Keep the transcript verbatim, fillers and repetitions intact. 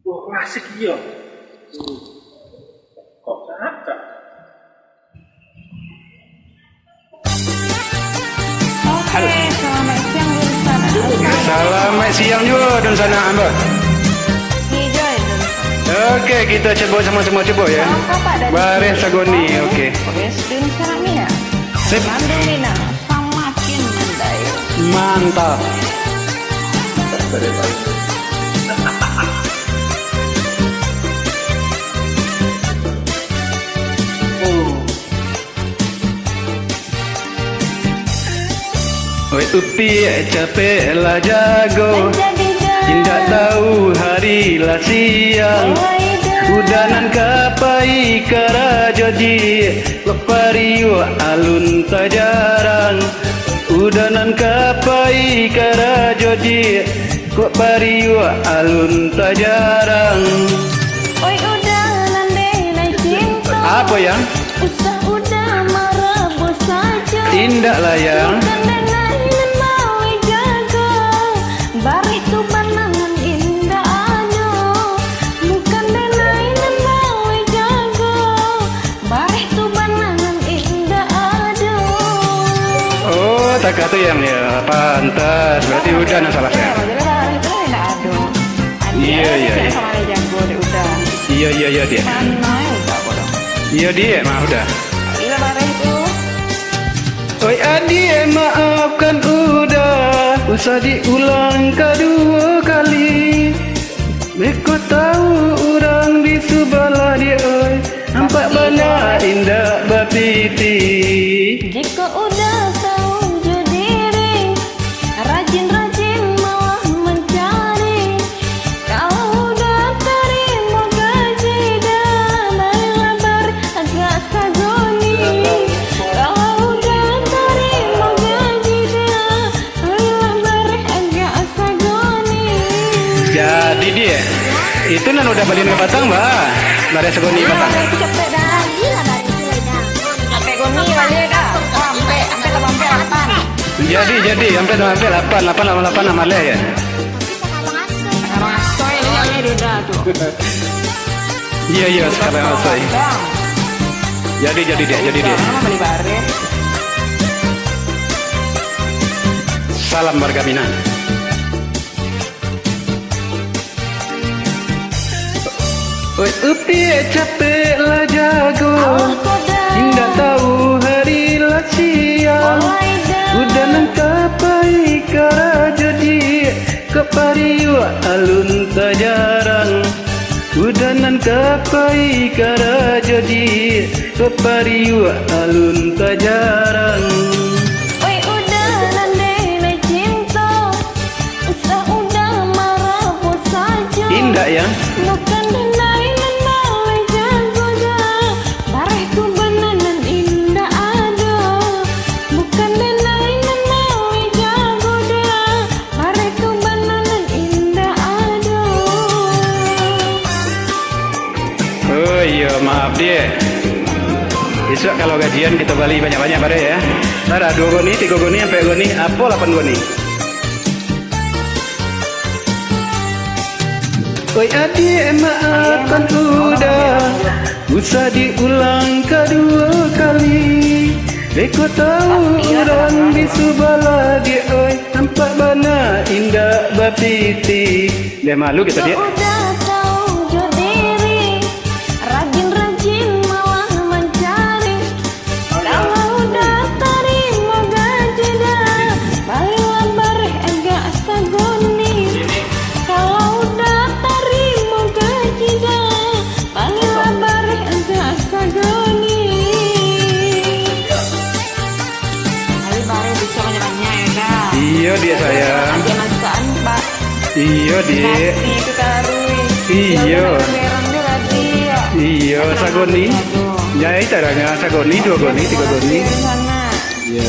Wah, klasik iyo. Kok cakak? Oke, halo. Selamat siang, Dunsanak. Selamat siang juo, Dunsanak, Abah. Ni Joy, Dunsanak. Oke, kita cubo samo-samo cubo, ya. Salam, Kakak, dari Bareh Sagoni, oke. Wes, Dunsanak Mina. Sip. Mandung Mina, samakin mandayu. Mantap. Oi, Upiak capek lah jago, indak tahu hari lah siang. Uda nan ka pai karajo, Diak, kok pariuak alun tajarang. Uda nan ka pai karajo, Diak, kok pariuak alun tajarang. Oi, Uda nan denai cinto. Apo, Yang? Usah Uda marabuah sajo. Indak lah, Yang. Bukan denai nan bawai jago. Bareh tu bana nan indak ado. Bukan denai nan bawai jago. Bareh tu bana nan indak ado. Oh, takah tu, Yang, ya. Pantas. Berarti Uda nan salah, ya. Jadi bareh tu indak ado. Iyo, iyo, iyo. Samo lah jago dek Uda. Iyo, iyo, iyo, Diak. Mana Uda bodoh? Iyo, Diak, maaf, Uda. Iyo, bareh tu. Oi, Adiak, maafkan Uda, usah diulang kaduo kali. Beko tahu urang di subalah, Diak, oi, nampak bana indak bapiti. Jikok Uda tahu jo diri, rajin-rajin malah mancari. Kalau Uda tarimo gaji, Da, balilah bareh agak sagoni. Kalau Uda tarimo gaji, Da, balilah bareh agak sagoni. Jadi, Diak, itu nan Uda bali nan batang, bah. Bareh sagoni batang. Nah, itu capek, Da. Gila, bareh itu, Da. Capek goni, bali, Da. Oh, ampek, ampek tambah ampek, lapan. Jadi, jadi, ampek tambah ampek, lapan, lapan tambah lapan, nambah leh, ya. Tapi salah bangsa. Salah bangsa, ini namanya Duda tu. Iya, iya, salah bangsa. Jadi, jadi, Diak, jadi, Diak. Jangan bali bareh. Salam warga Minang. Oi, Upiak capek lah jago, indak tahu hari lah siang. Uda nan ka pai karajo, Diak, kok pariuak alun tajarang. Uda nan ka pai karajo, Diak, kok pariuak alun tajarang. Oi, Uda nan denai cinto. Usah Uda marabuah sajo. Indak, Yang. Bukan denai nan bawai jago, Da. Bareh tu bana nan indak ado. Bukan denai nan bawai jago, Da. Bareh tu bana nan indak ado. Oh iyo, maaf, Diak. Isuak kalau gajian kito bali banyak-banyak bareh, ya. Bara, duo goni, tigo goni, ampek goni, apo lapan goni? Oi, Adiak, maafkan Uda, usah diulang kaduo kali. Beko tahu urang di subalah, Diak, oi, nampak bana indak bapiti. Deh malu kito, Diak. Uda tahu jo diri, rajin-rajin malah mancari. Kalau Uda tarimo gaji, Da, balilah bareh agak sagoni. Kalau Uda tarimo gaji, Da, balilah bareh agak sagoni. Bali bareh bisa banyak-banyak, yo, Da. Iyo, Diak sayang. Aja masakan, Pak. Iyo, Diak. Nasi itu taruih. Iyo. Jangan merah tu tadi, ya. Iyo, sagoni. Aduh. Nyai tarangnya sagoni, duo goni, tigo goni. Di sana. Iyo.